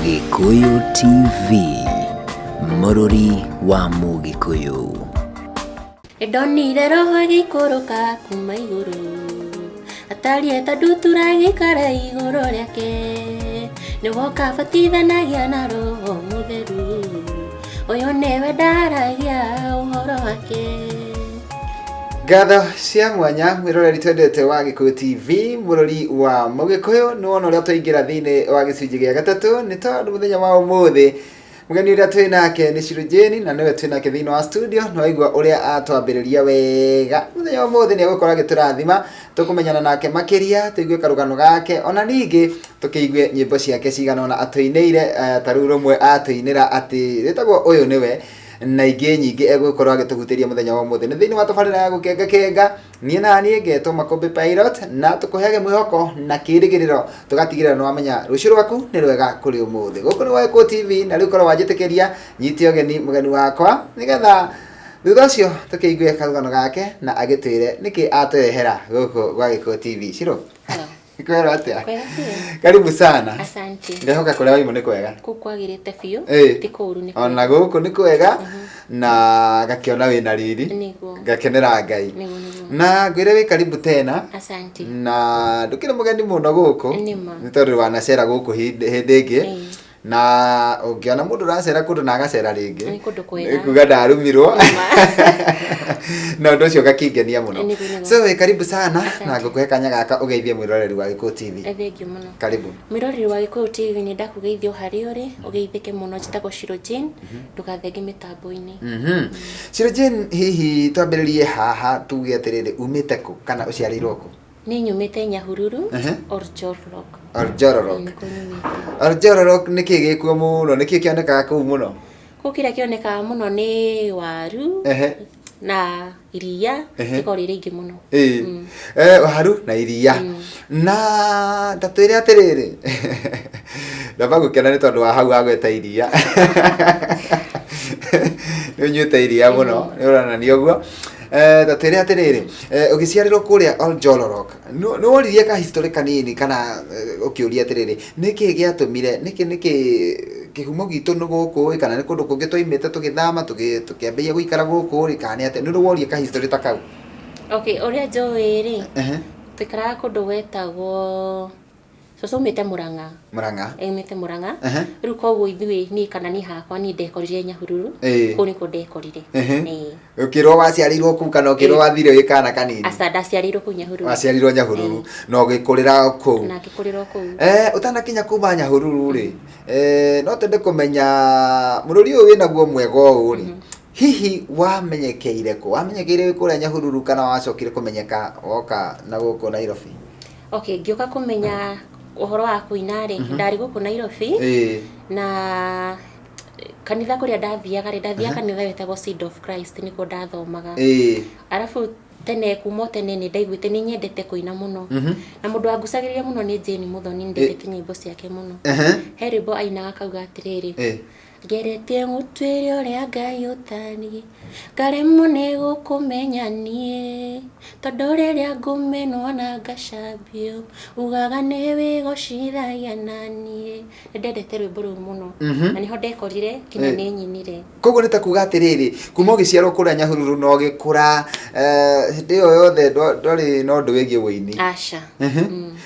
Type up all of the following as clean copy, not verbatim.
Gĩkũyũ TV, mũrũri wa Mũgĩkũyũ. Nĩndonire roho agĩikũrũka kuma igũrũ, atariĩ ta ndutura agĩikara igũrũ rĩake. Nĩwoka abatithanagia na Roho Mũtheru, ũyũ nĩwe ndaragia ũhoro wake. Ngatho cia mwanya mwĩroreri twendete wa Gĩkũyũ TV, mũrori wa Mũgĩkũyũ. Nĩ wona ũrĩa twaingĩra thĩinĩ wa gĩcunjĩ gĩa gatatũ, nĩ tondũ mũthenya wa ũmũthĩ mũgeni ũrĩa twĩ nake nĩ Shiro Jane, na nĩwe twĩ nake thĩinĩ wa studio. Nĩ waigua ũrĩa atwambĩrĩria wega. Mũthenya wa ũmũthĩ nĩ egũkorwo agĩtũrathima, tũkũmenyana nake makĩria, tũigue karũgano gake, ona ningĩ tũkĩigue nyĩmbo ciake cigana ũna atũinĩire, ta rũu rũmwe atũinĩra atĩ rwĩtagwo Ũyũ Nĩwe, na ingĩ nyingĩ egũkorwo agĩtũhutĩria mũthenya wa ũmũthĩ. Nĩ thĩinĩ wa tabarĩra ya Gũkenga Kenga. Niĩ na niĩ ngetwo Makũmbĩ Pilot, na tũkũheage mwĩhoko na kĩrĩgĩrĩro, tũgatigĩrĩra nĩ wamenya rũciũ rwaku nĩ rwega kũrĩ ũmũthĩ. Gũkũ nĩ Gĩkũyũ TV, na rĩu korwo wanjĩtĩkĩria nyite ũgeni mũgeni wakwa, nĩgetha thutha ũcio tũkĩigue karũgano gake na agĩtwĩre nĩkĩ atũrehera gũkũ gwa Gĩkũyũ TV. Shiro. Hello. Kwĩrwo atĩa? Kwega biũ. Karibu sana. Asante. Ndehoka kũrĩa waimũ nĩ kwega. Kũu kwagĩrĩte biũ. Ĩĩ. Ti kũũru, nĩ Ona kwega. gũkũ nĩ kwega na ngakĩona wĩna riri. Nĩguo. Ngakenera Ngai. Nĩguo, nĩguo. Na ngwĩre wĩ karibu tena. Asante. Na ndũkĩrĩ mũgeni mũno gũkũ. Nĩma. Nĩ tondũ wanacera gũkũ hĩndĩ hĩndĩ ĩngĩ. Ĩĩ. Na ũngĩona mũndũ ũracera kũndũ na agacera rĩngĩ, Nĩ kũndũ kwega. nĩ kuga ndarumirwo. Nĩma. Na ũndũ ũcio ũgakĩngenia mũno. Nĩguo, nĩguo. So wĩ karibu sana. Asante. Na ngũkũhe kanya gaka ũgeithie mwĩroreri wa Gĩkũyũ TV. Thengiũ mũno. Karibu. Mwĩroreri wa Gĩkũyũ TV, nĩ ndakũgeithia o harĩa ũrĩ, ũgeithĩke mũno. Njĩtagwo Shiro Jane, ndũgathenge mĩtambo-inĩ. Shiro Jane, hihi twambĩrĩrie haha tuge atĩrĩrĩ, umĩte kũ kana ũciarĩirwo kũ? Niĩ nyumĩte Nyahururu, Oljorlok. Oljororok. Nĩkuo nyumĩte. Oljororok nĩ kĩĩ gĩkuo mũno? Nĩ kĩĩ kĩonekaga kũu mũno? Kũu kĩrĩa kĩonekaga mũno nĩ waru na iria, rĩkoragwo rĩ rĩingĩ mũno. Ĩĩ. Eh, waru na iria. Na ta twĩre atĩrĩrĩ, ndamba gũkena nĩ tondũ wa hau wagweta iria. Nĩ ũnyuĩte iria mũno, nĩ ũronania ũguo. Eh, ta twĩre atĩrĩrĩ, ũgĩciarĩrwo kũrĩa Oljolorok, nĩ woririe ka history kanini kana ũkĩũria atĩrĩrĩ, nĩkĩ gĩatũmire, nĩkĩ nĩkĩ kĩhumo gitũ nĩ gũkũ ĩ, kana nĩ kũndũ kũngĩ twaimĩte tũgĩthama tũkĩambĩrĩria gũikara gũkũ ĩ, kana nĩ atĩa? Nĩ ũrĩ woria ka history ta kau? Okay, ũrĩa njũĩ rĩ, tũikaraga kũndũ gwetagwo, cũcũ aumĩte Mũrang'a. Mũrang'a. Aumĩte Mũrang'a. Rĩu koguo ithuĩ, niĩ kana niĩ hakwa, niĩ ndekorire Nyahururu. Kũu nĩkuo ndekorire. Ĩĩ. Ũkĩrwo waciarĩirwo kũu kana ũkĩrwo wathire wĩ kana kanini? Aca, ndaciarĩirwo kũu Nyahururu. Waciarĩirwo Nyahururu na ũgĩkũrĩra kũu. Na ngĩkũrĩra o kũu. Eh, ũtanakinya kuma Nyahururu rĩ, no twende kũmenya mũrũri ũyũ wĩnaguo mwega ũũ rĩ, hihi wamenyekeire kũ? Wamenyekeire wĩ kũrĩa Nyahururu kana wacokire kũmenyeka woka na gũkũ Nairobi? Okay, ngĩũka kũmenya ũhoro wa kũina rĩ, ndarĩ gũkũ Nairobi. Na kanitha kũrĩa ndathiaga rĩ, ndathiaga kanitha wetagwo Seed of Christ, nĩkuo ndathomaga. Arabu tene, kuma o tene nĩ ndaiguĩte nĩ nyendete kũina mũno. Na mũndũ wangucagĩrĩria mũno nĩ Jane Mũthoni, nĩ ndendete nyĩmbo ciake mũno. He rwĩmbo ainaga akauga atĩrĩrĩ, "Ngeretie gũtuĩria ũrĩa Ngai ũtariĩ, ngaremwo nĩ gũkũmenya niĩ, tondũ rĩrĩa ngũmenwo na ngacambio, ugaga nĩ wĩgocithagia na niĩ." Nĩ ndendete rwĩmbo rũu mũno. Na nĩho ndekorire nginya nĩ nyinire. Koguo nĩ ta kuga atĩrĩrĩ, kuma ũgĩciarwo kũrĩa Nyahururu na ũgĩkũra, hĩndĩ ĩyo yothe ndwarĩ na ũndũ wĩgiĩ ũini? Aca.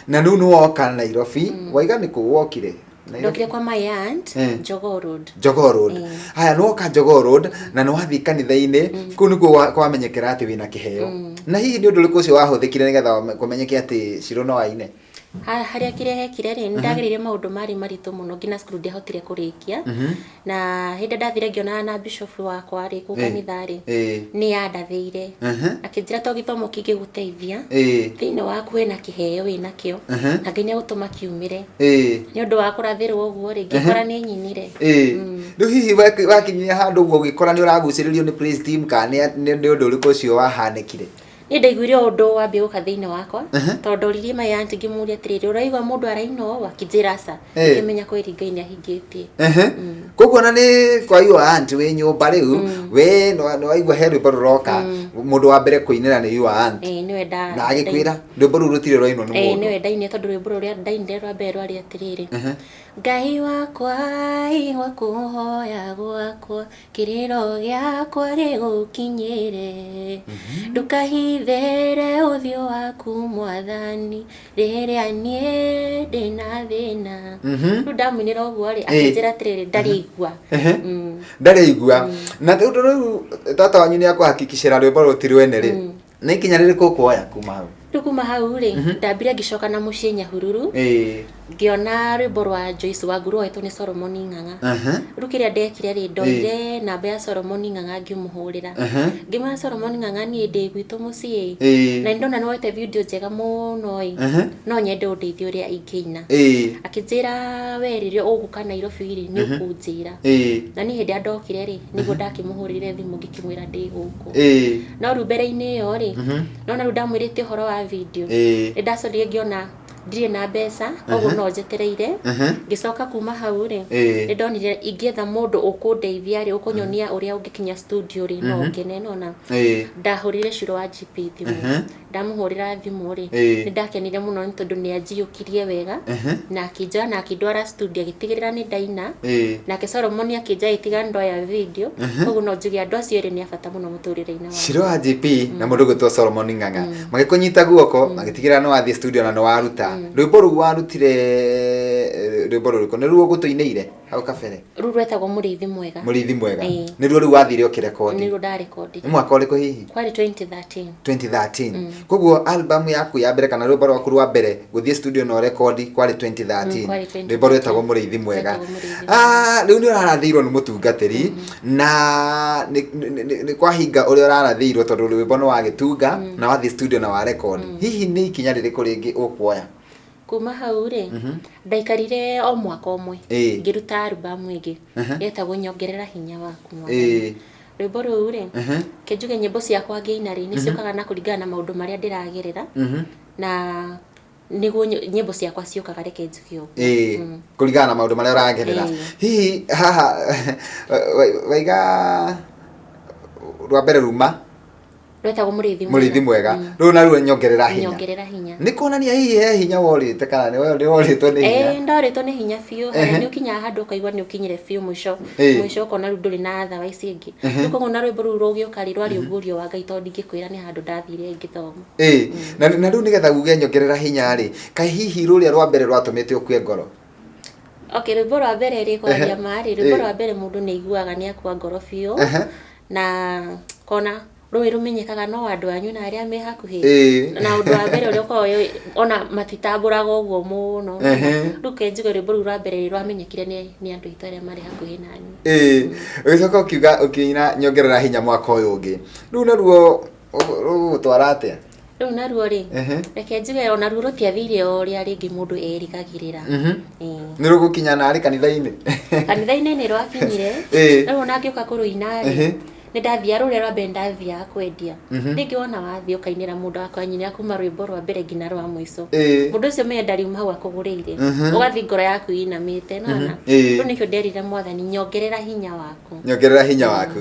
Na rĩu nĩ woka Nairobi, waiga nĩ kũ wokire? Ndokire kwa my aunt, Jogoo Road. Jogoo Road. Haya, nĩ woka Jogoo Road na nĩ wathiĩ kanitha-inĩ, kũu nĩkuo kwamenyekera atĩ wĩna kĩheo. Na hihi nĩ ũndũ ũrĩkũ ũcio wahũthĩkire nĩgetha kũmenyeke atĩ Shiro no aine? Harĩa kĩrĩa gekire rĩ, nĩ ndagereire maũndũ marĩ maritũ mũno nginya cukuru ndiahotire kũrĩkia. Na hĩndĩ ĩrĩa ndathire ngĩonana na bishop wakwa rĩ, kũu kanitha rĩ, nĩ andathĩire. Akĩnjĩra to gĩthomo kĩngĩgũteithia, thĩinĩ waku hena kĩheo wĩnakĩo, na Ngai nĩ egũtũma kiumĩre. Nĩ ũndũ wa kũrathĩrwo ũguo rĩ, ngĩkora nĩ nyinire. Rĩu hihi wakinyia handũ ũguo ũgĩkora nĩ ũragucĩrĩrio nĩ praise team kana nĩ ũndũ ũrĩkũ ũcio wahanĩkire? Niĩ ndaiguire ũndũ wambia gũka thĩinĩ wakwa, tondũ ndoririe my aunt ngĩmũria atĩrĩrĩ, ũraigua mũndũ araina ũũ? Akĩnjĩra aca. Ngĩmenya kweri Ngai nĩ ahingĩtie. Koguo ona nĩ kwa your aunt wĩ nyũmba rĩu, we nĩ waigua he rwĩmbo rũroka, mũndũ wa mbere kũinĩra nĩ your aunt. Ĩĩ, nĩwe nda Na agĩkwĩra rwĩmbo rũu rũtirĩ rwainwo nĩ Ĩĩ, mũndũ. Nĩwe ndainire, tondũ rwĩmbo rũrĩa ndainire rwa mbere rwarĩ atĩrĩrĩ, Ngai wakwa, igua kũhoya gwakwa, kĩrĩro gĩakwa gĩgũkinyĩre, ndũkahithere ũthiũ waku Mwathani rĩrĩa niĩ ndĩna thĩna. Rĩu ndamũinĩra ũguo rĩ, akĩnjĩra atĩrĩrĩ, ndarĩ igua. Ndarĩ igua. Na tondũ rĩu tata wanyu nĩ akũhakikicĩra rwĩmbo rũti rwene rĩ, nĩ ikinya rĩrĩkũ ũkuoya kuma hau? Rĩu kuma hau rĩ, ndambire ngĩcoka na mũciĩ Nyahururu, ngĩona rwĩmbo rwa Joyce Wangũ rwoetwo nĩ Solomon Ng'ang'a. Rĩu kĩrĩa ndekire rĩ, ndoire namba ya Solomon Ng'ang'a ngĩmũhũrĩra, ngĩmwĩra, "Solomon Ng'ang'a, niĩ ndĩ gwitũ mũciĩ na nĩ ndona nĩ woete video njega mũno ĩ, no nyende ũndeithie ũrĩa ingĩina." Akĩnjĩra, "We rĩrĩa ũgũka Nairobi rĩ, nĩ ũkũnjĩra." Na niĩ hĩndĩ ĩrĩa ndokire rĩ, nĩguo ndakĩmũhũrĩire thimũ ngĩkĩmwĩra ndĩ gũkũ. No rĩu mbere-inĩ ĩyo rĩ, nona rĩu ndamwĩrĩte ũhoro wa video, nĩ ndacokire ngĩona ndirĩ na mbeca, koguo no njetereire. Ngĩcoka kuma hau rĩ, nĩ ndonire ingĩetha mũndũ ũkũndeithia rĩ, ũkũnyonia ũrĩa ũngĩkinya studio rĩ, no ngene. Nona ndahũrire Shiro wa GP thimũ. Ndamũhũrĩra thimũ rĩ, nĩ ndakenire mũno nĩ tondũ nĩ anjiyũkirie wega na akĩnjoya na akĩndwara studio, agĩtigĩrĩra nĩ ndaina. Nake Solomon akĩnjoya, agĩtiga ndoya video. Koguo no njuge andũ acio erĩ nĩ a bata mũno mũtũrĩre-inĩ wakwa. Shiro wa GP na mũndũ ũgwĩtwo Solomon Ng'ang'a magĩkũnyita guoko, magĩtigĩrĩra nĩ wathiĩ studio na nĩ waruta rwĩmbo rũu. Warutire rwĩmbo rũrĩkũ? Nĩ ruo ũgũtũinĩire hau kabere? Rũu rwetagwo Mũrĩithi Mwega. Mũrĩithi Mwega. Nĩruo rĩu wathire ũkĩrekondi? Nĩruo ndarekondire. Nĩ mwaka ũrĩkũ hihi? Kwarĩ 2013. 2013. Koguo album yaku ya mbere kana rwĩmbo rwaku rwa mbere gũthiĩ studio na ũrekondi kwarĩ 2013? Kwarĩ 2013. Rwĩmbo rwetagwo Mũrĩithi Mwega. Rwetagwo Mũrĩithi. Ah, rĩu nĩ ũrarathĩirwo nĩ mũtungatĩri na nĩ kwahinga ũrĩa ũrarathĩirwo, tondũ rwĩmbo nĩ wagĩtunga na wathiĩ studio na warekondi. Hihi nĩ ikinya rĩrĩkũ rĩngĩ ũkuoya? Kuma hau rĩ, ndaikarire o mwaka ũmwe, ngĩruta album ĩngĩ yetagwo Nyongerera Hinya Waku Mwathani. Rwĩmbo rũu rĩ, kĩnjuge nyĩmbo ciakwa ngĩina rĩ, nĩ ciũkaga na kũringana na maũndũ marĩa ndĩragerera, na nĩguo nyĩmbo ciakwa ciũkaga, reke njuge ũguo. Ĩĩ, kũringana na maũndũ marĩa ũragerera. Hihi haha waiga rwa mbere ruma Rwetagwo Mũrĩithi Mwega. Mũrĩithi Mwega. Rũu naruo Nyongerera Hinya. Nyongerera Hinya. Nĩ kuonania hihi he hinya worĩte kana nĩ worĩtwo nĩ hinya? Ĩĩ, ndorĩtwo nĩ hinya biũ. Harĩa nĩ ũkinyaga handũ ũkaigua nĩ ũkinyire biũ mũico. Mũico ũkona rĩu ndũrĩ na otherwise ĩngĩ. Rĩu koguo na rwĩmbo rũu rũgĩũka rĩ, rwarĩ ũguũrio wa Ngai, tondũ ndingĩkwĩra nĩ handũ ndathire ngĩthoma. Ĩĩ, na rĩu nĩgetha uge "Nyongerera hinya" rĩ, kaĩ hihi rũrĩa rwa mbere rwatũmĩte ũkue ngoro? Okay, rwĩmbo rwa mbere rĩ, kwaria ma rĩ, rwĩmbo rwa mbere mũndũ nĩ aiguaga nĩ akua ngoro biũ, na kona rũĩ rũmenyekaga no andũ anyu na arĩa me hakuhĩ. Na ũndũ wa mbere ũrĩa ũkoragwo ona matitambũraga ũguo mũno. Rĩu ke njuge rwĩmbo rũu rwa mbere rwamenyekire nĩ andũ aitũ arĩa marĩ hakuhĩ naniĩ. Ĩĩ, ũgĩcoka ũkiuga ũkĩina "Nyongerera Hinya" mwaka ũyũ ũngĩ. Rĩu naruo rũgũgũtwara atĩa? Rĩu naruo rĩ, reke njuge onaruo rũtiathire o ũrĩa rĩngĩ mũndũ erĩgagĩrĩra. Ĩĩ. Nĩ rũgũkinya narĩ kanitha-inĩ? Kanitha-inĩ nĩ rwakinyire. Rĩu ona ngĩũka kũrũina rĩ, nĩ ndathiaga rũrĩa rwa mbere, ndathiaga kwendia. Rĩngĩ wona wathiĩ ũkainĩra mũndũ akanyinĩra kuma rwĩmbo rwa mbere nginya rwa mũico, mũndũ ũcio menye ndariuma hau akũgũrĩire, ũgathiĩ ngoro yaku ĩinamĩte nona. Rĩu nĩkĩo nderire Mwathani, "Nyongerera hinya waku." "Nyongerera hinya waku."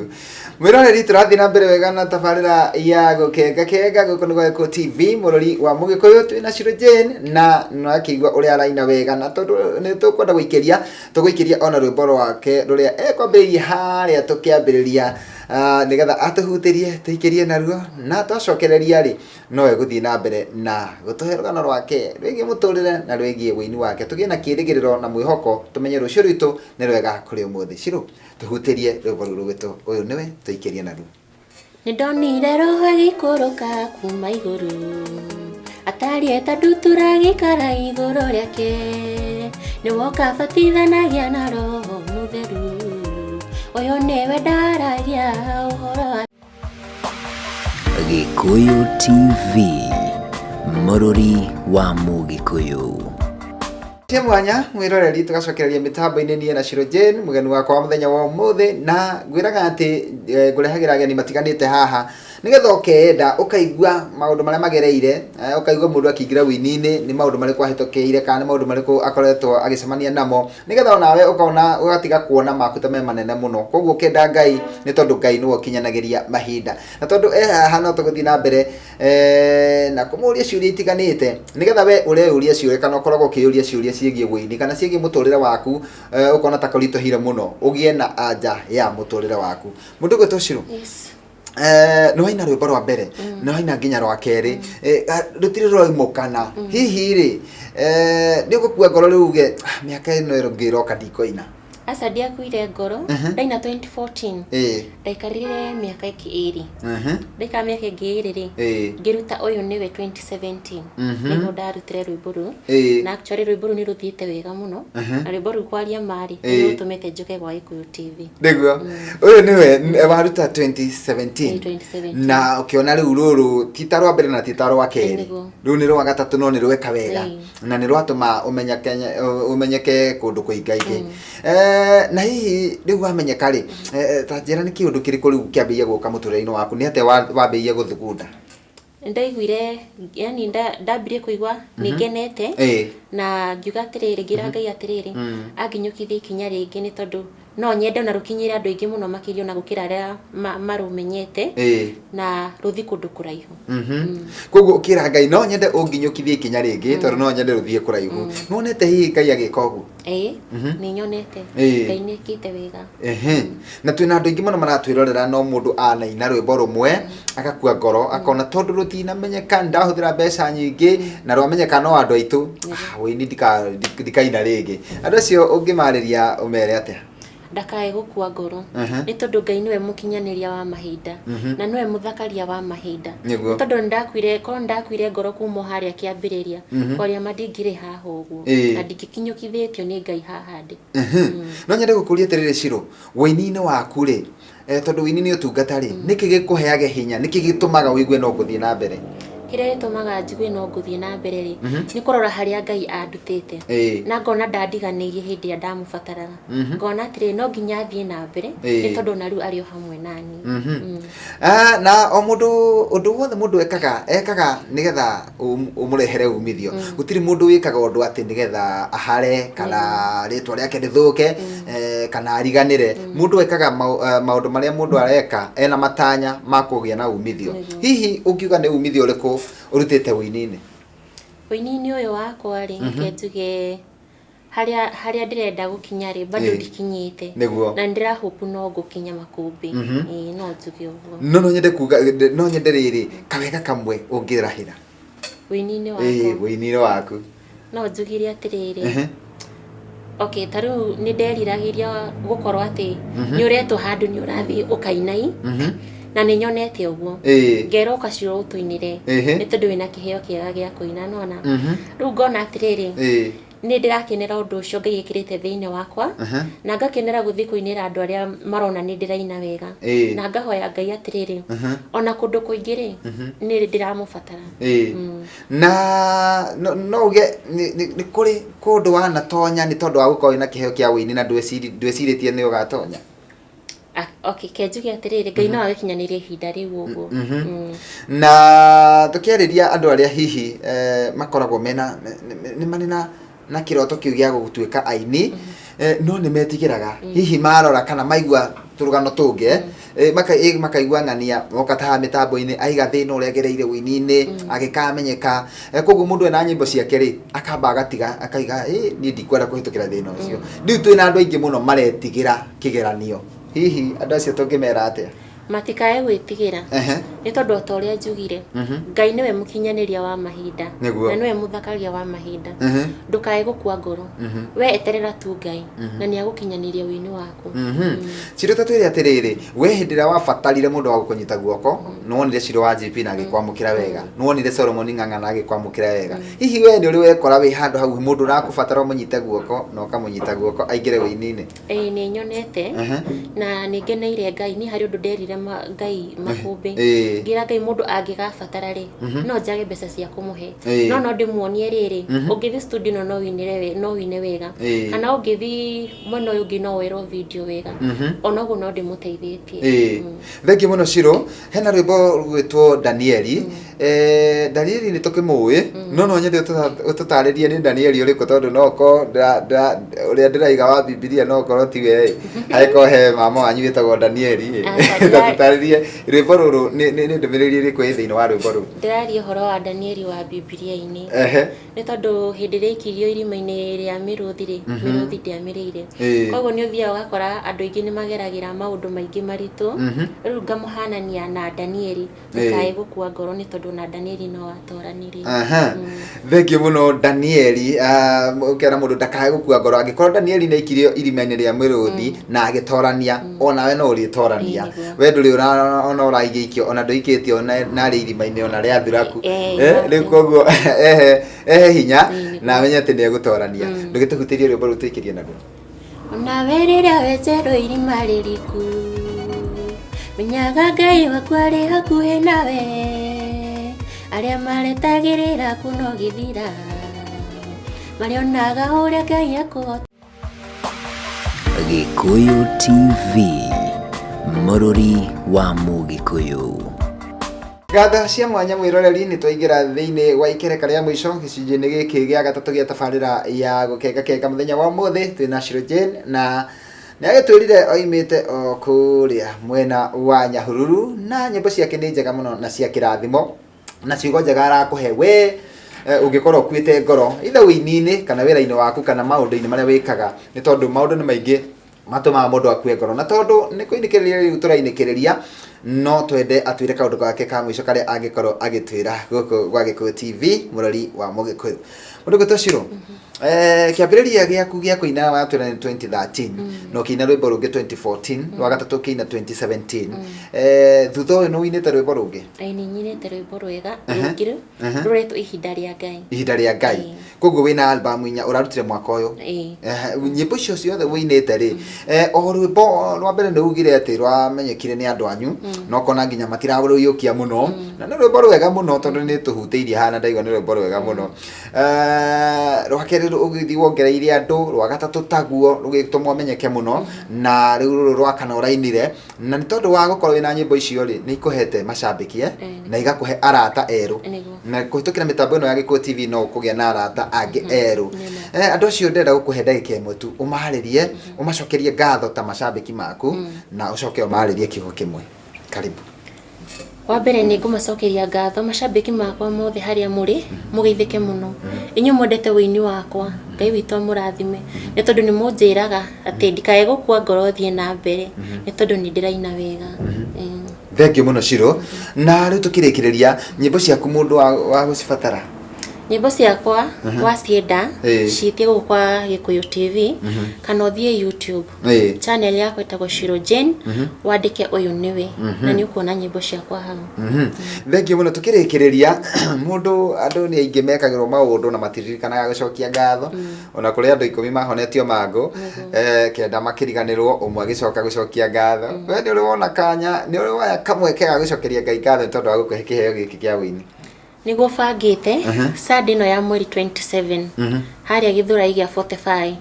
Mwĩroreri, tũrathiĩ na mbere wega na tabarĩra ya Gũkenga Kenga. Gũkũ nĩ Gĩkũyũ TV, mũrori wa Mũgĩkũyũ. Twĩna Shiro Jane na nĩakĩigua ũrĩa araina wega, na tondũ nĩ tũkwenda gũikĩria, tũgũikĩria ona rwĩmbo rwake rũrĩa ekwambĩrĩirie harĩa tũkĩambĩrĩria, nĩgetha atũhutĩrie, tũikĩrie naruo, na twacokereria rĩ, no egũthiĩ na mbere na gũtũhe rũgano rwake rwĩgiĩ mũtũrĩre na rwĩgiĩ wũini wake, tũgĩe na kĩrĩgĩrĩro na mwĩhoko, tũmenye rũciũ rwitũ nĩ rwega kũrĩ ũmũthĩ. Shiro, tũhutĩrie rwĩmbo rũu rũgwĩtwo "Ũyũ Nĩwe", tũikĩrie naruo. Nĩ ndonire roho agĩikũrũka kuma igũrũ, atariĩ ta ndutura, agĩikara igũrũ rĩake. Nĩ woka batithanagia na Roho Mũtheru. Ũyũ nĩwe ndaragia ũhoro wa. Gĩkũyũ TV, mũrũri wa Mũgĩkũyũ. Cia mwanya, mwĩroreri, tũgacokereria mĩtambo-inĩ niĩ na Shiro Jane, mũgeni wakwa wa mũthenya wa ũmũthĩ. Na ngwĩraga atĩ ngũrehagĩra ageni matiganĩte haha. Nĩgetha ũkeenda ũkaigua maũndũ marĩa magereire, ũkaigua mũndũ akĩingĩra ũini-inĩ nĩ maũndũ marĩkũ ahĩtũkĩire kana nĩ maũndũ marĩkũ akoretwo agĩcemania namo, nĩgetha onawe ũkona ũgatiga kuona maku ta me manene mũno. Koguo ũkenda Ngai nĩ tondũ Ngai nĩwe ũkinyanagĩria mahinda. Na tondũ e haha no tũgũthiĩ na mbere na kũmũria ciũria itiganĩte nĩgetha we ũreyũria ciũria kana ũkoragwo ũkĩyũria ciũria ciĩgiĩ ũini kana ciĩgiĩ mũtũrĩre waku, ũkona ta kũritũhire mũno, ũgĩe na anja ya mũtũrĩre waku. Mũndũ ũgwĩtwo Shiro, nĩ waina rwĩmbo rwa mbere, nĩ waina nginya rwa kerĩ, rũtirĩ rwaimũkana. Hihi rĩ, nĩ ũgũkua ngoro rĩu uge, "Ah, mĩaka ĩno ĩngĩ ĩroka ndikũina"? Aca, ndiakuire ngoro. Ndaina 2014, ndaikarire mĩaka ĩngĩ 2. Ndaikara mĩaka ĩngĩ 2 rĩ, ngĩruta ũyũ nĩwe 2017. Nĩguo ndarutire rwĩmbo rũu. Na actually rwĩmbo rũu nĩ rũthiĩte wega mũno. Na rwĩmbo rũu kwaria marĩ nĩ rũtũmĩte njũke gwa Gĩkũyũ TV. Nĩguo ũyũ nĩwe waruta 2017? Ĩĩ, 2017. Na ũkĩona rĩu rũrũ ti ta rwa mbere na ti ta rwa kerĩ. Nĩguo. Rũu nĩ rwa gatatũ, no nĩ rweka wega na nĩ rwatũma ũmenyeke, ũmenyeke kũndũ kũingaingĩ. Na hihi rĩu wamenyeka rĩ, ta njĩra nĩ kĩũndũ kĩrĩkũ rĩu kĩambĩrĩirie gũka mũtũrĩre-inĩ waku? Nĩ atĩa wambĩrĩirie gũthugunda? Ndaiguire yani ndambirie kũigua nĩ ngenete na ngiuga atĩrĩrĩ, ngĩra Ngai atĩrĩrĩ, anginyũkithia ikinya rĩngĩ nĩ tondũ no nyende ona rũkinyĩre andũ aingĩ mũno makĩria ona gũkĩra arĩa marũmenyete na rũthiĩ kũndũ kũraihu. Koguo ũkĩra Ngai no nyende ũnginyũkithie ikinya rĩngĩ tondũ no nyende rũthiĩ kũraihu. Nĩwonete hihi Ngai agĩka ũguo? Ĩĩ, nĩ nyonete. Ngai nĩ ekĩte wega. Na twĩna andũ aingĩ mũno maratwĩrorera, no mũndũ anaina rwĩmbo rũmwe agakua ngoro, akona tondũ rũtinamenyeka, ndahũthĩra mbeca nyingĩ na rwamenyeka no andũ aitũ, ah, wĩini ndikaina rĩngĩ. Andũ acio ũngĩmarĩria ũmere atĩa? Ndakae gũkua ngoro, nĩ tondũ Ngai nĩwe mũkinyanĩria wa mahinda na nĩwe mũthakaria wa mahinda. Nĩ tondũ nĩndakuire, korwo nĩndakuire ngoro kuma o harĩa kĩambĩrĩria, kwaria ma ndingĩrĩ haha ũguo na ndingĩkinyũkithĩtio nĩ Ngai haha ndĩ. No nyende gũkũria atĩrĩrĩ Shiro, wĩini-inĩ waku rĩ, tondũ wĩini nĩ ũtungata rĩ, nĩkĩ gĩkũheage hinya? Nĩkĩ gĩtũmaga ũigue no ngũthiĩ na mbere? Kĩrĩa gĩtũmaga njigue no ngũthiĩ na mbere rĩ, nĩ kũrora harĩa Ngai andutĩte na ngona ndandiganĩirie hĩndĩ ĩrĩa ndamũbataraga, ngona atĩrĩrĩ, no nginya thiĩ na mbere nĩ tondũ ona rĩu arĩ o hamwe naniĩ. Ah, na o mũndũ, ũndũ wothe mũndũ ekaga, ekaga nĩgetha ũmũrehere umithio. Gũtirĩ mũndũ wĩkaga ũndũ atĩ nĩgetha ahare kana rĩtwa rĩake rĩthũke, kana ariganĩre. Mũndũ ekaga maũndũ marĩa mũndũ areka ena matanya ma kũgĩa na umithio. Hihi ũngiuga nĩ umithio ũrĩkũ ũrutĩte ũini-inĩ? Ũini-inĩ ũyũ wakwa rĩ, reke njuge harĩa ndĩrenda gũkinya rĩ, bado ndikinyĩte. Na nĩ ndĩra hope no ngũkinya makũmbĩ. Ĩĩ, no njuge ũguo. No nyende kuga, no nyende rĩrĩ kawega kamwe ũngĩrahĩra ũini-inĩ wakwa. Ũini-inĩ waku. No njugire atĩrĩrĩ, okay, ta rĩu nĩ nderiragĩria gũkorwo atĩ nĩ ũretwo handũ nĩ ũrathiĩ ũkainai, na nĩ nyonete ũguo, ngerwo ũkaciũrwo ũtũinĩre nĩ tondũ wĩna kĩheo kĩega gĩa kũina nona. Rĩu ngona atĩrĩrĩ, nĩ ndĩrakenera ũndũ ũcio Ngai ĩkĩrĩte thĩinĩ wakwa, na ngakenera gũthiĩ kũinĩra andũ arĩa marona nĩ ndĩraina wega, na ngahoya Ngai atĩrĩrĩ, ona kũndũ kũingĩ rĩ, nĩ ndĩramũbatara. Na no uge nĩ kũrĩ kũndũ wanatonya nĩ tondũ wa gũkorwo wĩna kĩheo kĩa ũini na ndwĩcirĩtie nĩ ũgatonya? Ah, okay, ke njuge atĩrĩrĩ, Ngai no agĩkinyanĩrie ihinda rĩu ũguo. Na tũkĩarĩria andũ arĩa hihi makoragwo mena nĩ marĩ na kĩroto kĩu gĩa gũtuĩka aini, no nĩ metigĩraga hihi marora kana maigua tũrũgano tũngĩ, makaigua ng'ania moka ta haha mĩtambo-inĩ aiga thĩna ũrĩa agereire ũini-inĩ agĩkamenyeka. Koguo mũndũ ena nyĩmbo ciake rĩ, akamba agatiga akaiga, niĩ ndikwenda kũhĩtũkĩra thĩna ũcio. Rĩu twĩna andũ aingĩ mũno maretigĩra kĩgeranio. Hihi andũ acio tũngĩmera atĩa? Matikae gwĩtigĩra, nĩ tondũ o ta ũrĩa njugire, Ngai nĩwe mũkinyanĩria wa mahinda na nĩwe mũthakaria wa mahinda. Ndũkae gũkua ngoro, we eterera tu Ngai na nĩ agũkinyanĩria ũini waku. Ciro, ta twĩre atĩrĩrĩ, we hĩndĩ ĩrĩa wabatarire mũndũ wa gũkũnyita guoko, nĩwonire Ciro wa GP na agĩkwamũkĩra wega, nĩwonire Solomon Ng'ang'a na agĩkwamũkĩra wega. Hihi we nĩ ũrĩ wekora wĩ handũ hau mũndũ ũrakũbatara ũmũnyite guoko na ũkamũnyita guoko aingĩre ũini-inĩ? Ĩĩ, nĩ nyonete na nĩ ngeneire Ngai. Niĩ harĩ ũndũ nderire Ndekĩrire Ngai makũmbĩ. Ngĩra Ngai mũndũ angĩgabatara rĩ, no njage mbeca cia kũmũhe. No no ndĩmuonie rĩrĩ, ũngĩthiĩ studio ĩno no ũinĩre no ũine wega. Kana ũngĩthiĩ mwena ũyũ ũngĩ no werwo video wega. Ona ũguo no ndĩmũteithĩtie. Thengiũ mũno Shiro, hena rwĩmbo rũgwĩtwo Danieli. Danieli nĩ tũkĩmũĩ, no no nyende ũtũtarĩrie nĩ Danieli ũrĩkũ tondũ no ũkorwo ũrĩa ndĩraiga wa Bibilia no ũkorwo tiwe ĩ. Hangĩkorwo he mama wanyu wĩtagwo Danieli ĩ. Aca, Ta tũtarĩrie rwĩmbo rũrũ nĩ ndũmĩrĩri ĩrĩkũ ĩ thĩinĩ wa rwĩmbo rũu? Ndĩraria ũhoro wa Danieli wa Bibilia-inĩ. Nĩ tondũ hĩndĩ ĩrĩa aikirio irima-inĩ rĩa mĩrũthi rĩ, mĩrũthi ndĩamĩrĩire. Koguo nĩ ũthiaga ũgakora andũ aingĩ nĩ mageragĩra maũndũ maingĩ maritũ, rĩu ngamũhanania na Danieli, ndũkae gũkua ngoro nĩ tondũ ona Danieli no atoranirie. Aha. Thengiũ mũno Danieli, ũkera mũndũ ndakae gũkua ngoro. Angĩkorwo Danieli nĩ aikirio irima-inĩ rĩa mĩrũthi na agĩtorania, onawe no ũrĩtorania. Ĩĩ, nĩguo. We ndũrĩ ona ũraigĩikio, ona ndũikĩtio narĩ irima-inĩ ona rĩa thuraku. Exactly. Rĩu koguo ehe hinya Ĩĩ, nĩguo. na amenye atĩ nĩ egũtorania. Ndũgĩtũhutĩrie rwĩmbo rũu tũikĩrie naruo. Onawe rĩrĩa wenjerwo irima rĩriku, menyaga Ngai waku arĩ hakuhĩ nawe, arĩa maretagĩrĩra kuona ũgĩthira, marĩonaga ũrĩa Ngai akũhota. Gĩkũyũ TV, mũrũri wa Mũgĩkũyũ. Ngatho cia mwanya mwĩroreri, nĩ twaingĩra thĩinĩ wa ikereka rĩa mũico gĩcunjĩ-inĩ gĩkĩ gĩa gatatũ gĩa tabarĩra ya gũkengakenga. Mũthenya wa ũmũthĩ twĩna Shiro Jane na nĩ agĩtwĩrire oimĩte o kũrĩa mwena wa Nyahururu, na nyĩmbo ciake nĩ njega mũno na cia kĩrathimo na ciugo njega arakũhe we ũngĩkorwo ũkuĩte ngoro either ũini-inĩ kana wĩra-inĩ waku kana maũndũ-inĩ marĩa wĩkaga, nĩ tondũ maũndũ nĩ maingĩ matũmaga mũndũ akue ngoro. Na tondũ nĩ kũinĩkĩrĩria rĩu tũrainĩkĩrĩria, no twende atwĩre kaũndũ gake ka mũico karĩa angĩkorwo agĩtwĩra gũkũ gwa Gĩkũyũ TV, mũrori wa Mũgĩkũyũ. Mũndũ gwĩtwo Shiro, kĩambĩrĩria gĩaku gĩa kũina watwĩra nĩ 2013, na ũkĩina rwĩmbo rũngĩ 2014, rwa gatatũ ũkĩina 2017. Thutha ũyũ nĩ ũinĩte rwĩmbo rũngĩ? Ĩĩ, nĩ nyinĩte rwĩmbo rwega rũngĩ rũretwo Ihinda rĩa Ngai. Ihinda rĩa Ngai. Koguo wĩna album inya ũrarutire mwaka ũyũ. Ĩĩ. Nyĩmbo icio ciothe ũinĩte rĩ, o rwĩmbo rwa mbere nĩ ugire atĩ rwamenyekire nĩ andũ anyu, na ũkona nginya matirarũiyũkia mũno, na nĩ rwĩmbo rwega mũno tondũ nĩ tũhutĩirie haha na ndaigua nĩ rwĩmbo rwega mũno. Rwa kerĩ ũgĩthiĩ wongereire andũ, rwa gatatũ taguo rũgĩtũma ũmenyeke mũno, na rĩu rũrũ rwa kana ũrainire. Na nĩ tondũ wa gũkorwo wĩna nyĩmbo icio rĩ, nĩ ikũhete macambĩki na igakũhe arata erũ. Na kũhĩtũkĩra mĩtambo ĩno ya Gĩkũyũ TV no ũkũgĩa na arata angĩ erũ. Andũ acio ndĩrenda gũkũhe ndagĩka ĩmwe tu ũmarĩrie, ũmacokerie ngatho ta macambĩki maku, na ũcoke ũmarĩrie kiugo kĩmwe. Karibu. Wa mbere nĩ ngũmacokeria ngatho macambĩki makwa mothe harĩa mũrĩ, mũgeithĩke mũno. Inyuĩ mwendete ũini wakwa, Ngai witũ amũrathime, nĩ tondũ nĩ mũnjĩraga atĩ ndikae gũkua ngoro thiĩ na mbere, nĩ tondũ nĩ ndĩraina wega. Thengiũ mũno Shiro. Na rĩu tũkĩrĩkĩrĩria, nyĩmbo ciaku mũndũ wa gũcibatara? Nyĩmbo ciakwa wacienda, ciĩtie gũkũ kwa Gĩkũyũ TV, kana ũthiĩ YouTube. Channel yakwa ĩtagwo Shiro Jane, wandĩke Ũyũ Nĩwe, na nĩ ũkuona nyĩmbo ciakwa hau. Thengiũ mũno. Tũkĩrĩkĩrĩria, mũndũ andũ nĩ aingĩ mekagĩrwo maũndũ na matiririkanaga gũcokia ngatho. Ona kũrĩ andũ 10 mahonetio mangũ, 9 makĩriganĩrwo, ũmwe agĩcoka gũcokia ngatho. We nĩ ũrĩ wona kanya, nĩ ũrĩ woya kamweke ga gũcokeria Ngai ngatho nĩ tondũ wa gũkũhe kĩheo gĩkĩ kĩa ũini? Nĩguo bangĩte Sunday ĩno ya mweri 27 harĩa Gĩthũrai gĩa 45,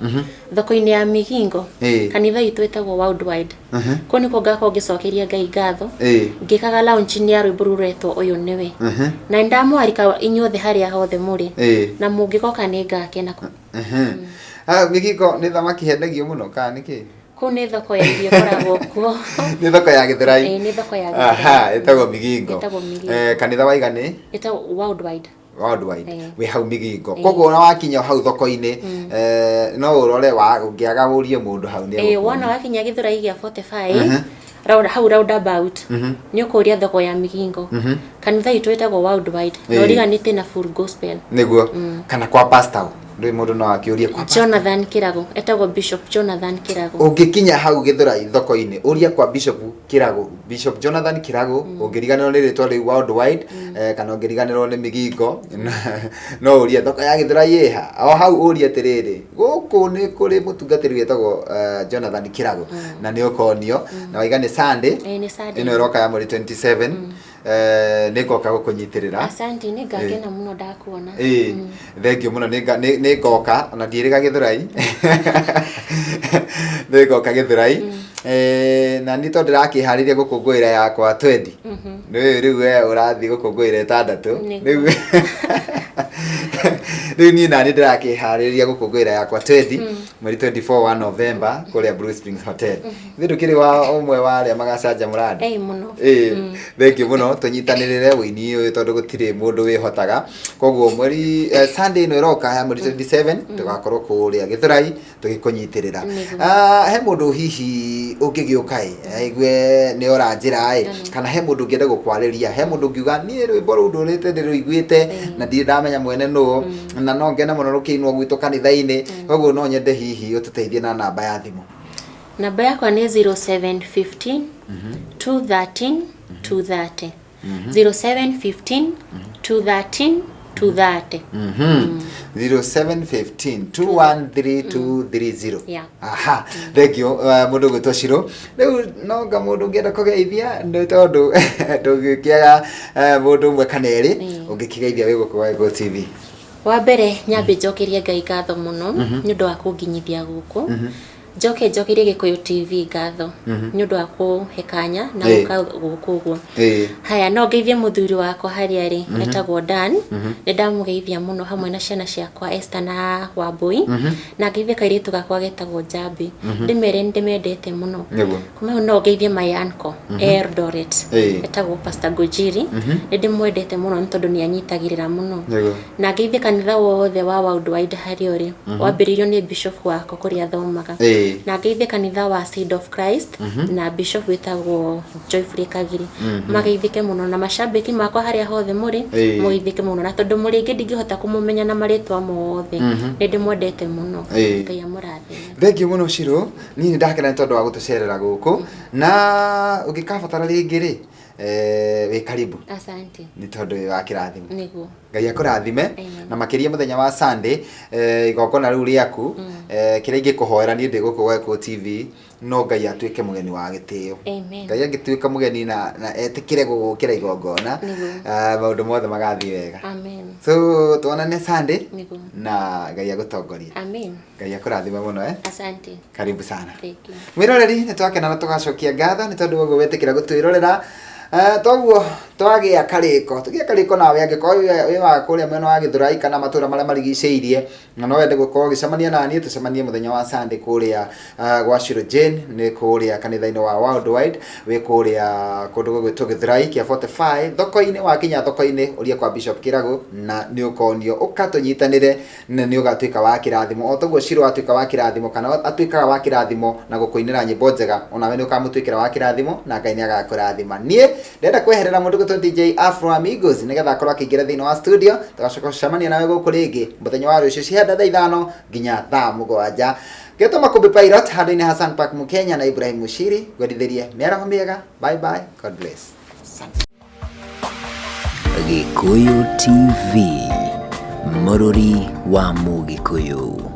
thoko-inĩ ya Migingo, kanitha itũ ĩtagwo Worldwide. Kũu nĩkuo ngakorwo ngĩcokeria Ngai ngatho ngĩkaga launch ya rwĩmbo rũu rũretwo Ũyũ Nĩwe. Na nĩndamũarika inyuothe harĩa hothe mũrĩ, na mũngĩgoka nĩ ngakena. Migingo nĩ thamaki hendagio mũno kana nĩ kĩ? Kũu nĩ thoko ya irio ĩkoragwo kuo. Nĩ thoko ya Gĩthũrai. Ĩĩ, nĩ thoko ya Gĩthũrai. Aha, ĩtagwo Migingo. Ĩtagwo Migingo. Kanitha wa iga nĩ? Ĩtagwo Worldwide. Worldwide. Ĩĩ. Wĩ hau Migingo. Koguo ona wakinya hau thoko-inĩ, no ũrore wa ũngĩaga ũrie mũndũ hau nĩ Ĩĩ, egũkuonia. wona wakinya Gĩthũrai gĩa 45, hau roundabout, nĩ ũkũria thoko ya Migingo. Kanitha itũ ĩtagwo Worldwide, na ũriganĩte na Full Gospel. Nĩguo. Kana kwa pastor. Ndũĩ mũndũ no akĩũrie kwa Jonathan Kĩrago, etagwo Bishop Jonathan Kĩrago. Ũngĩkinya hau Gĩthũrai thoko-inĩ, ũria kwa Bishop Kĩrago, Bishop Jonathan Kĩrago. Ũngĩriganĩrwo nĩ rĩtwa rĩu worldwide, kana ũngĩriganĩrwo nĩ Migingo, no ũrie thoko ya Gĩthũrai ĩha. O hau ũrie atĩrĩrĩ, gũkũ nĩ kũrĩ mũtungatĩri wĩtagwo Jonathan Kĩrago, na nĩ ũkonio. Na waiga nĩ Sunday Ĩĩ, nĩ Sunday. ĩno ĩroka ya mweri 27. Nĩ ngoka gũkũnyitĩrĩra. Asante, nĩ ngakena mũno ndakuona. Ĩĩ, thengiũ mũno. Nĩ ngoka, ona ndiĩrĩga Gĩthũrai, nĩ ngoka Gĩthũrai. Na niĩ tondũ ndĩrakĩharĩria gũkũngũĩra yakwa twendi, rĩu rĩu we ũrathiĩ gũkũngũĩra ĩtandatũ. Rĩu rĩu niĩ nani ndĩrakĩharĩria gũkũngũĩra yakwa twendi mweri 24 wa November kũrĩa Blue Springs Hotel. Ithuĩ ndũkĩrĩ wa ũmwe wa arĩa magacanjamũra andũ. Ĩĩ, mũno. Ĩĩ, thengiũ mũno. Tũnyitanĩrĩre ũini ũyũ tondũ gũtirĩ mũndũ wĩhotaga. Koguo mweri Sunday ĩno ĩroka ya mweri 27 tũgakorwo kũrĩa Gĩthũrai tũgĩkũnyitĩrĩra. Ah, he mũndũ hihi ũngĩgĩũka ĩ aigue nĩ ora njĩra ĩ, kana he mũndũ ũngĩenda gũkwarĩria, he mũndũ ũngiuga niĩ rwĩmbo rũu ndũrĩte ndĩrũiguĩte na ndirĩ ndamenya mwene nũ, na no ngene mũno rũkĩinwo gwitũ kanitha-inĩ, koguo no nyende hihi ũtũteithie na namba ya thimũ. Namba yakwa nĩ 0715 213 230, 0715 213 230. 0715 213230. Yeah. Aha, thengio. Mũndũ gwĩtwo Shiro, rĩu no nga mũndũ ũngĩenda kũgeithia, nĩ tondũ ndũngĩkĩaga mũndũ ũmwe kana erĩ ũngĩkĩgeithia wĩ gũkũ wa Gĩkũyũ TV. Wa mbere nyambe njokerie Ngai ngatho mũno nĩ ũndũ wa kũnginyithia gũkũ. Njoke njokerie Gĩkũyũ TV ngatho nĩ ũndũ wa kũhe kanya na gũka gũkũ ũguo. Haya, no ngeithie mũthuri wakwa harĩa arĩ, etagwo Dan. Nĩ ndamũgeithia mũno hamwe na ciana ciakwa Esther na Wambui. Na ngeithie kairĩtu gakwa getagwo Njambi. Ndĩmere nĩ ndĩmendete mũno. Kuma hau no ngeithie my uncle Eldoret. Etagwo Pastor Ngũnjiri. Nĩ ndĩmwendete mũno nĩ tondũ nĩ anyitagĩrĩra mũno. Na ngeithie kanitha wothe wa Worldwide harĩa ũrĩ. Wambĩrĩirio nĩ bishop wakwa kũrĩa athomaga. Na ngeithie kanitha wa Seed of Christ na bishop wĩtagwo Joyfrey Kagiri. Mageithĩke mũno na macambĩki makwa harĩa hothe mũrĩ, mũgeithĩke mũno, na tondũ mũrĩ aingĩ ndingĩhota kũmũmenya na marĩtwa mothe. Nĩ ndĩmwendete mũno. Ngai amũrathime. Thengiũ mũno Shiro, niĩ nĩ ndakena nĩ tondũ wa gũtũcerera gũkũ, na ũngĩkabatara rĩngĩ rĩ, wĩ karibu. Asante. Nĩ tondũ wĩ wa kĩrathimo. Nĩguo. Ngai akũrathime. Amen. Na makĩria mũthenya wa Sunday, igongona rĩu rĩaku, kĩrĩa ingĩkũhoera niĩ ndĩ gũkũ gwa Gĩkũyũ TV, no Ngai atuĩke mũgeni wa gĩtĩo. Amen. Ngai angĩtuĩka mũgeni na etĩkĩre gũgũkĩra igongona, maũndũ mothe magathiĩ wega. Amen. So tuonane Sunday. Nĩguo. Na Ngai agũtongorie. Amen. Ngai akũrathime mũno, eh? Asante. Karibu sana. Thank you. Mwĩroreri, nĩ twakena na tũgacokia ngatho nĩ tondũ ũguo wetĩkĩra gũtwĩrorera. Toguo twagĩa karĩko, tũgĩa karĩko nawe angĩkorwo wĩ wa kũrĩa mwena wa Gĩthũrai kana matũra marĩa marigicĩirie, na no wende gũkorwo ũgĩcemania na niĩ, tũcemanie mũthenya wa Sunday kũrĩa gwa Shiro Jane, nĩ kũrĩa kanitha-inĩ wa Worldwide wĩ kũrĩa kũndũ gũgwĩtwo Gĩthũrai kĩa 45 thoko-inĩ. Wakinya thoko-inĩ, ũria kwa Bishop Kĩragũ na nĩ ũkonio. Ũka tũnyitanĩre na nĩ ũgatuĩka wa kĩrathimo o toguo Shiro atuĩka wa kĩrathimo, kana atuĩkaga wa kĩrathimo na gũkũinĩra nyĩmbo njega, onawe nĩ ũkamũtuĩkĩra wa kĩrathimo na Ngai nĩ agakũrathima. Niĩ ndĩrenda kweherera mũndũ gwĩtwo DJ Afro Amigos nĩgetha akorwo akĩingĩra thĩinĩ wa studio. Tũgacoka gũcemania nawe gũkũ rĩngĩ mũthenya wa rũciũ cihanda thaa 5 nginya thaa 7. Getwo Makũmbĩ Pilot handũ-inĩ Hassan Park Mũkenya na Ibrahim Mushiri, ngwendithĩrie mĩaraho mĩega. Bye bye, God bless. Gĩkũyũ TV, mũrũri wa Mũgĩkũyũ.